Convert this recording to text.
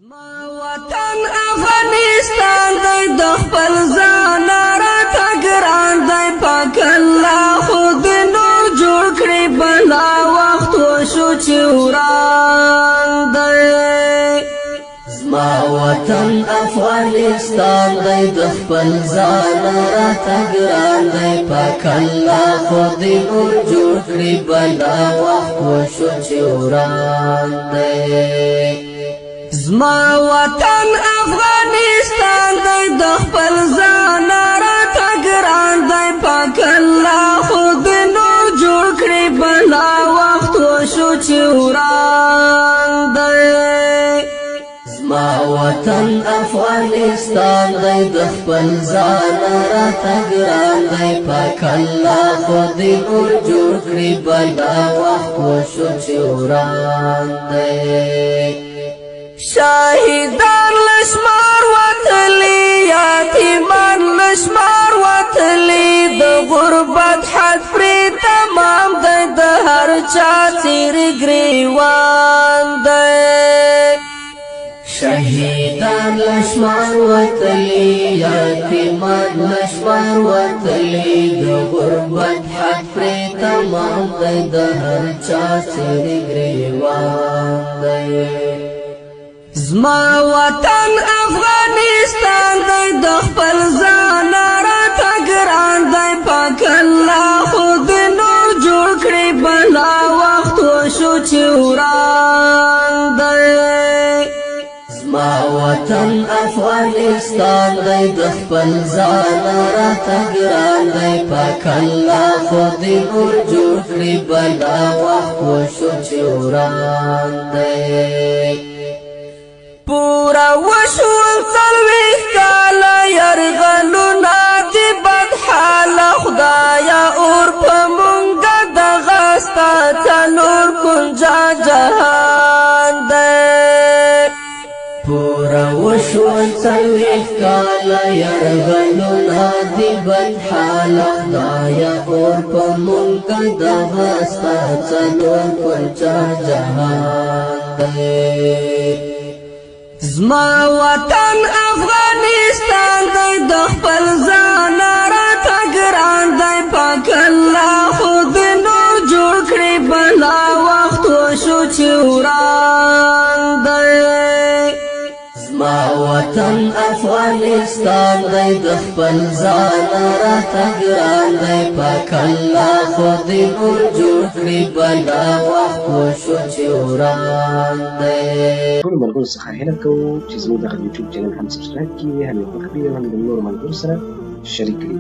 زما وطن افغانستان دی، د خپل ځان راته ګران دی. پاک الله خو دې نور جوړ کړي، بلا وخت وشو چې وران دی. زما وطن افغانستان دی، د خپل ځان راته ګران دی. پاک الله خو دې نور جوړ کړي، بلا وخت وشو چې وران دی. زما وطن افغانستان دی، د خپل ځان راته ګران دی. پاک الله خو دې نور جوړ کړي، بلا وخت وشو چې وران دی. زما وطن افغانستان دی، د خپل ځان راته ګران دی. پاک الله خو دې نور جوړ کړي، بلا وخت وشو چې وران دی. شاهدان لشمار وتلی، یتیمان لشمار وتلی، د غربت حد پرې تمام دی، د هر چا څیر ګریوان دی. شهیدان لشمار وتلی، یتیمان لشمار وتلی، د غربت حد پرې تمام دی، د هر چا څیر ګریوان دی. زما وطن افغانستان دی، د خپل ځان راته ګران دی. پاک الله خو دې نور جوړ کړي، بلا وخت وشو چې وران دی. زما وطن افغانستان دی، د خپل ځان راته ګران دی. پاک الله خو دې نور جوړ کړي، بلا وخت وشو چې وران دی. پورا وشول 40 کاله، یرغلونه دي بدحاله. خدایا اور په مونږه دغه ستا څلور کنجا جهان دی. پورا وشول 40 کاله، یرغلونه دي بدحاله. خدایا اور په مونږه دغه ستا څلور کنجا جهان دی. زما وطن افغانستان دی، د خپل ځان راته ګران دی. پاک الله خو دې نور جوړ کړي، بلا وخت وشو چې وران دی. زما وطن افغانستان دی، د خپل ځان راته ګران دی. پاک الله خو دې نور جوړ کړي، بلا وخت وشو چې وران دی. ټولو ملګرو څخه هیله کوو چې زموږ دغه یوټیوب چینل هم سبسکرایب کړي، هم یې خوښ کړي او هم د نورو ملګرو سره شریک کړي.